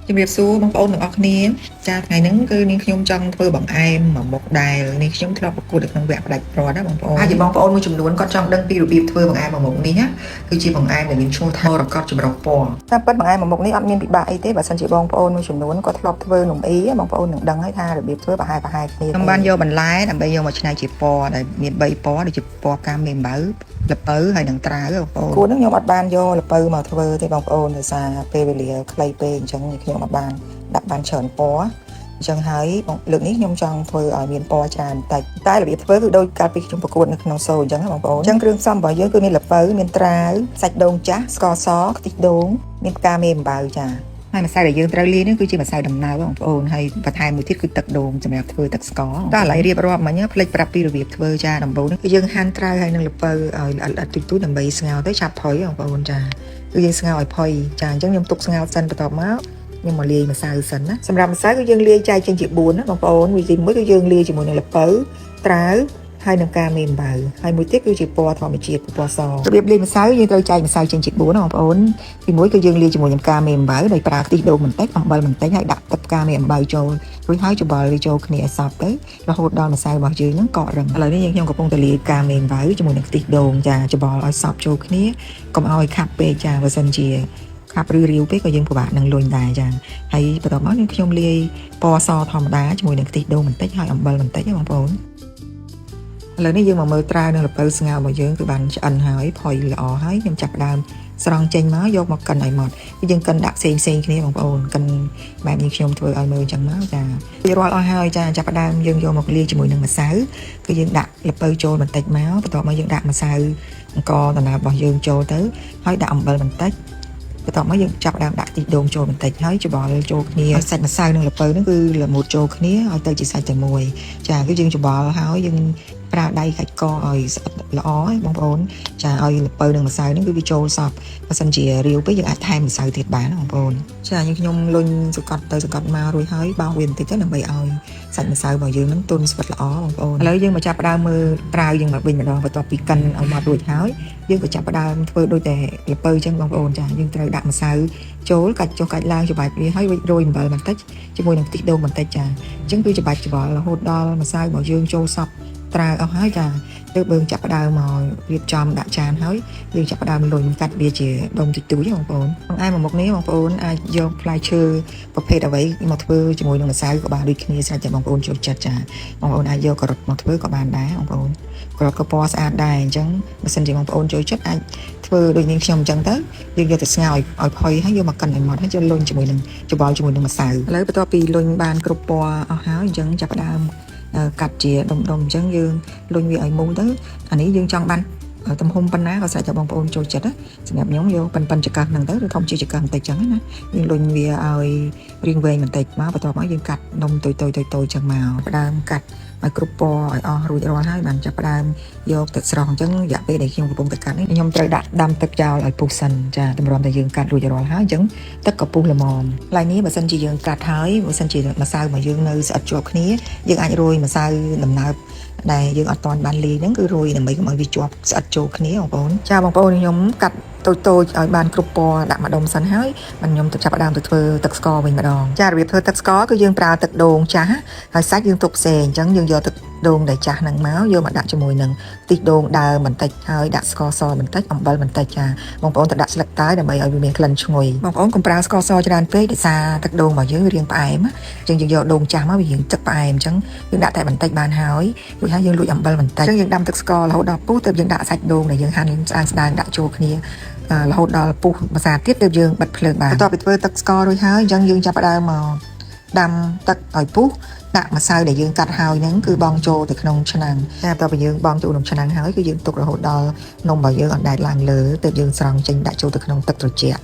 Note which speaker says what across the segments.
Speaker 1: ជំរាបសួរបងប្អូនទាំងអស់គ្នាចាថ្ងៃហ្នឹងគឺនាងខ្ញុំចង់ធ្វើបង្អែមមួយមុខដែលនាងខ្ញុំធ្លាប់ប្រកួតនៅក្នុងវគ្គផ្ដាច់ព្រាត់ណាបងប្អូនហើយបងប្អូនមួយចំនួនគាត់ចង់ដឹងពីរបៀបធ្វើបង្អែមមួយមុខនេះណាគឺជាបង្អែមដែលមានឈ្មោះថាមរកតចម្រុះពណ៌តាមពិតបង្អែមមួយមុខនេះអត់មានពិបាកអីទេបើសិនជាបងប្អូនមួយចំនួនគាត់ធ្លាប់ធ្វើនំអ៊ីបងប្អូននឹងដឹងហើយថារបៀបធ្វើប្រហែលប្រហែលគ្នាខ្ញុំបានយកបន្លែដើម្បីយកមកច្នៃជាពណ៌ដែលមាន3ពណ៌ដូចជាពណ៌កាមេអំបៅល្ពៅហើយនឹងត្រាវបងប្អូនគួរនឹងខ្ញុំអត់បានយកល្ពៅមកធ្វើទេបងប្អូនដោយសារពេលវេលាខ្លីពេកអញ្ចឹងខ្ញុំអត់បានដាក់បានច្រើនពណ៌អញ្ចឹងហើយបងលើកនេះខ្ញុំចង់ធ្វើឲ្យមានពណ៌ច្រើនបន្តិចតែរបៀបធ្វើគឺដូចកាលពីខ្ញុំប្រកួតនៅក្នុងសូអញ្ចឹងណាបងប្អូនអញ្ចឹងគ្រឿងផ្សំរបស់យើងគឺមានល្ពៅមានត្រាវសាច់ដូងចាស់ស្ករសខ្ទិះដូងមានផ្កាមេអំបៅចាហើយម្សៅដែលយើងត្រូវលាយនេះគឺជាម្សៅដំណើបបងប្អូនហើយបន្ថែមមួយទៀតគឺទឹកដូងសម្រាប់ធ្វើទឹកស្ករតោះឥឡូវរៀបរាប់មិញភ្លេចប្រាប់ពីរបៀបធ្វើចាដំបូងនេះគឺយើងហាន់ត្រាវហើយនឹងល្ពៅឲ្យល្អិតៗទូចៗដើម្បីស្ងោរទៅឆាប់ផុយបងប្អូនចាគឺយើងស្ងោរឲ្យផុយចាអញ្ចឹងខ្ញុំទុកស្ងោរសិនបន្ទាប់មកខ្ញុំមកលាយម្សៅសិនណាសម្រាប់ម្សៅគឺយើងលាយចែកចេញជា4ណាបងប្អូនវិធីមួយគឺយើងលាយជាមួយនឹងល្ពៅត្រាវហើយនឹងការមេអំបៅហើយមួយទៀតគឺជាពណ៌ធម្មជាតិពណ៌សរបៀបលាយម្សៅយើងត្រូវចែកម្សៅចេញជា4ណាបងប្អូនទីមួយគឺយើងលាយជាមួយនឹងការមេអំបៅដោយប្រើខ្ទិះដូងបន្តិចអំបិលបន្តិចហើយដាក់ទឹកផ្កាមេអំបៅចូលរួចហើយច្របល់វាចូលគ្នាឲ្យសព្វទៅរហូតដល់ម្សៅរបស់យើងហ្នឹងកករឹងឥឡូវនេះយើងខ្ញុំកំពុងតែលាយផ្កាមេអំបៅជាមួយនឹងខ្ទិះដូងចាច្របល់ឲ្យសព្វចូលគ្នាកុំឲ្យខាប់ពេកចាបើសិនជាខាប់ឬរាវពេកក៏យើងពិបាកនឹងលុញដែរចាហើយបន្ទាប់មកនេះខ្ញុំលាយពណ៌សធម្មតាជាមួយនឹងខ្ទិះដូងបន្តិចហើយអំបិលបន្តិចណាបងប្អូនឥឡូវនេះយើងមកមើលត្រាវនិងល្ពៅស្ងោររបស់យើងគឺបានឆ្អិនហើយផុយល្អហើយខ្ញុំចាប់ផ្ដើមស្រង់ចេញមកយកមកកិនឲ្យម៉ត់គឺយើងកិនដាក់ផ្សេងផ្សេងគ្នាបងប្អូនកិនបែបនេះខ្ញុំធ្វើឲ្យមើលអញ្ចឹងមកចាវារាល់អស់ហើយចាចាប់ផ្ដើមយើងយកមកលាយជាមួយនឹងម្សៅគឺយើងដាក់ល្ពៅចូលបន្តិចមកបន្ទាប់មកយើងដាក់ម្សៅអង្ករដំណើបរបស់យើងចូលទៅហើយដាក់អំបិលបន្តិចបន្ទាប់មកយើងចាប់ផ្ដើមដាក់ខ្ទិះដូងចូលបន្តិចហើយច្របល់ចូលគ្នាឲ្យសាច់ម្សៅនិងល្ពៅហ្នឹងគឺល្មូតចូលគ្នាឲ្យទៅជាសាច់តែមួយចាគឺយើងច្របល់ហើយយើងប្រើដៃកាច់កឲ្យស្អិតល្អហើយបងប្អូនចាឲ្យល្ពៅនិងម្សៅហ្នឹងគឺវាចូលសព្វបើសិនជារាវពេកយើងអាចថែមម្សៅទៀតបានបងប្អូនចាយើងខ្ញុំលុញសង្កត់ទៅសង្កត់មករួចហើយបោសវាបន្តិចទៅដើម្បីឲ្យសាច់ម្សៅរបស់យើងហ្នឹងទន់ស្វិតល្អបងប្អូនឥឡូវយើងមកចាប់ផ្ដើមមើលត្រាវយើងមកវិញម្ដងបន្ទាប់ពីកិនឲ្យម៉ត់រួចហើយយើងក៏ចាប់ផ្ដើមធ្វើដូចតែល្ពៅចឹងបងប្អូនចាយើងត្រូវដាក់ម្សៅចូលកាច់ចុះកាច់ឡើងច្បាច់វាហើយរោយអំបិលបន្តិចជាមួយនឹងខ្ទិះដូងបន្តិចចាអញ្ចឹងគឺច្បាច់ច្បល់រហូតដល់ម្សៅរបស់យើងចូលសព្វត្រាវអស់ហើយចាទើបយើងចាប់ផ្ដើមមករៀបចំដាក់ចានហើយយើងចាប់ផ្ដើមលុញកាត់វាជាដុំតិចតួចបងប្អូនបង្អែមមួយមុខនេះបងប្អូនអាចយកផ្លែឈើប្រភេទអ្វីមកធ្វើជាមួយនឹងម្សៅក៏បានដូចគ្នាស្រេចតែបងប្អូនចូលចិត្តចាបងប្អូនអាចយកការ៉ុតមកធ្វើក៏បានដែរបងប្អូនការ៉ុតក៏ពណ៌ស្អាតដែរអញ្ចឹងបើសិនជាបងប្អូនចូលចិត្តអាចធ្វើដូចនាងខ្ញុំអញ្ចឹងទៅយើងយកទៅស្ងោរឲ្យផុយហើយយកមកកិនឲ្យម៉ត់ហើយយកលុញជាមួយនឹងច្របល់ជាមួយនឹងម្សៅឥឡូវបន្ទាប់ពីលុញបានគ្រប់ពណ៌អស់ហើយអញ្ចឹងចាប់ផ្ដើមកាត់ជាដុំដុំអញ្ចឹងយើងលុញវាឲ្យមូលទៅអានេះយើងចង់បានទំហំប៉ុណ្ណាក៏ស្រេចតែបងប្អូនចូលចិត្តណាសម្រាប់ខ្ញុំយកប៉ុនចង្កឹះហ្នឹងទៅឬធំជាចង្កឹះបន្តិចចឹងណាយើងលុញវាឲ្យរាងវែងបន្តិចមកបន្ទាប់មកយើងកាត់នំតូចតូចតូចតូចចឹងមកផ្ដើមកាត់ឲ្យគ្រប់ពណ៌ឲ្យអស់រួចរាល់ហើយបានចាប់ផ្ដើមយកទឹកស្រង់អញ្ចឹងរយៈពេលដែលខ្ញុំកំពុងតែកាត់នេះខ្ញុំត្រូវដាក់ដាំទឹកចោលឲ្យពុះសិនចាតម្រាំតែយើងកាត់រួចរាល់ហើយអញ្ចឹងទឹកក៏ពុះល្មមកន្លែងនេះបើសិនជាយើងកាត់ហើយបើសិនជាម្សៅរបស់យើងនៅស្អិតជាប់គ្នាយើងអាចរោយម្សៅដំណើបដែលយើងអត់ទាន់បានលាយហ្នឹងគឺរោយដើម្បីកុំឲ្យវាជាប់ស្អិតចូលគ្នាបងប្អូនចាបងប្អូនខ្ញុំកាត់តូចតូចឲ្យបានគ្រប់ពណ៌ដាក់ម្ដុំសិនហើយបានខ្ញុំទៅចាប់ផ្ដើមទៅធ្វើទឹកស្ករវិញម្ដងចារបៀបធ្វើទឹកស្ករគឺយើងប្រើទឹកដូងចាស់ហើយសាច់យើងទុកផ្សេងអញ្ចឹងយើងយកទឹកដូងដែលចាស់ហ្នឹងមកយកមកដាក់ជាមួយនឹងខ្ទិះដូងដើមបន្តិចហើយដាក់ស្ករសបន្តិចអំបិលបន្តិចចាបងប្អូនទៅដាក់ស្លឹកតើយដើម្បីឲ្យវាមានក្លិនឈ្ងុយបងប្អូនកុំប្រើស្ករសច្រើនពេកដោយសារទឹកដូងរបស់យើងវារាងផ្អែមអញ្ចឹងយើងយកដូងចាស់មកវារាងទឹកផ្អែមអញ្ចឹងយើងដាក់តែបន្តិចបានហើយរួចហើយយើងលួចអំបិលបន្តិចអញ្ចឹងយើងដាំទឹកស្កររហូតដល់ពុះទើបយើងដាក់សាច់ដូងដែលយើងហាន់ស្ដើងស្ដើងដាក់ចូលគ្នារហូតដល់ពុះភាសាទៀតទើបយើងបិទភ្លើងបានបន្ទាប់ពីធ្វើទឹកស្កររួចហើយអញ្ចឹងយើងចាប់ផ្ដើមមកដាំទឹកឲ្យពុះដាក់ម្សៅដែលយើងកាត់ហើយហ្នឹងគឺបងចូលទៅក្នុងឆ្នាំងតែបន្ទាប់ពីយើងបងចូលក្នុងឆ្នាំងហើយគឺយើងទុករហូតដល់នំរបស់យើងអណ្ដែតឡើងលើទើបយើងស្រង់ចេញដាក់ចូលទៅក្នុងទឹកត្រជាក់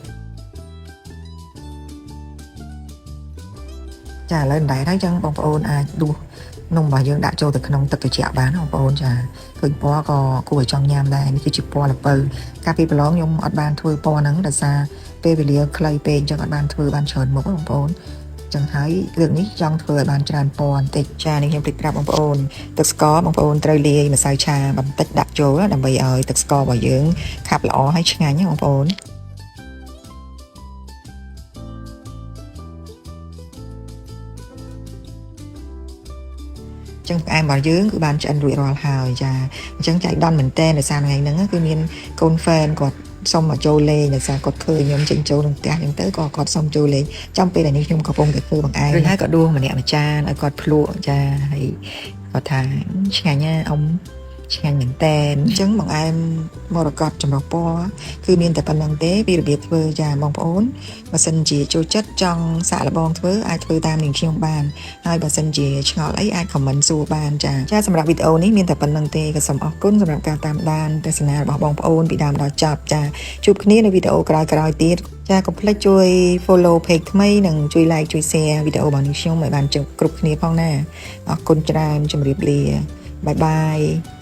Speaker 1: ចាឥឡូវអណ្ដែតហើយអញ្ចឹងបងប្អូនអាចដួសនំរបស់យើងដាក់ចូលទៅក្នុងទឹកត្រជាក់បានបងប្អូនចាឃើញពណ៌ក៏គួរឲ្យចង់ញ៉ាំដែរនេះគឺជាពណ៌ល្ពៅកាលពីប្រឡងខ្ញុំអត់បានធ្វើពណ៌ហ្នឹងដោយសារពេលវេលាខ្លីពេកអញ្ចឹងអត់បានធ្វើបានច្រើនមុខបងប្អូនចឹងហើយលើកនេះចង់ធ្វើឲ្យបានច្រើនពណ៌បន្តិចចានេះខ្ញុំភ្លេចប្រាប់បងប្អូនទឹកស្ករបងប្អូនត្រូវលាយម្សៅឆាបន្តិចដាក់ចូលដើម្បីឲ្យទឹកស្កររបស់យើងខាប់ល្អហើយឆ្ងាញ់ណាបងប្អូន ចឹងបង្អែមរបស់យើងគឺបានឆ្អិនរួចរាល់ហើយចាអញ្ចឹងចៃដន្យមែនតើដោយសារថ្ងៃហ្នឹងគឺមានកូន fan គាត់សុំមកចូលលេងដោយសារគាត់ឃើញខ្ញុំចេញចូលក្នុងផ្ទះអញ្ចឹងទៅក៏គាត់សុំចូលលេងចំពេលដែលនេះខ្ញុំកំពុងតែធ្វើបង្អែមរួចហើយក៏ដួសម្នាក់មួយចានឲ្យគាត់ភ្លក់ចាហើយគាត់ថាឆ្ងាញ់ណាអ៊ំឆ្ងាញ់មែនតែនអញ្ចឹងបង្អែមមរកតចម្រុះពណ៌គឺមានតែប៉ុណ្្នឹងទេពីរបៀបធ្វើចាបងប្អូនបើសិនជាចូលចិត្តចង់សាកល្បងធ្វើអាចធ្វើតាមនាងខ្ញុំបានហើយបើសិនជាឆ្ងល់អីអាច comment សួរបានចាចាសម្រាប់វីដេអូនេះមានតែប៉ុណ្្នឹងទេក៏សូមអរគុណសម្រាប់ការតាមដានទស្សនារបស់បងប្អូនពីដើមដល់ចប់ចាជួបគ្នានៅវីដេអូក្រោយៗទៀតចាកុំភ្លេចជួយ follow page ថ្មីនិងជួយ like ជួយ share វីដេអូរបស់នាងខ្ញុំឲ្យបានជគ្រប់គ្នាផងណាអរគុណច្រើនជម្រាបលា bye bye.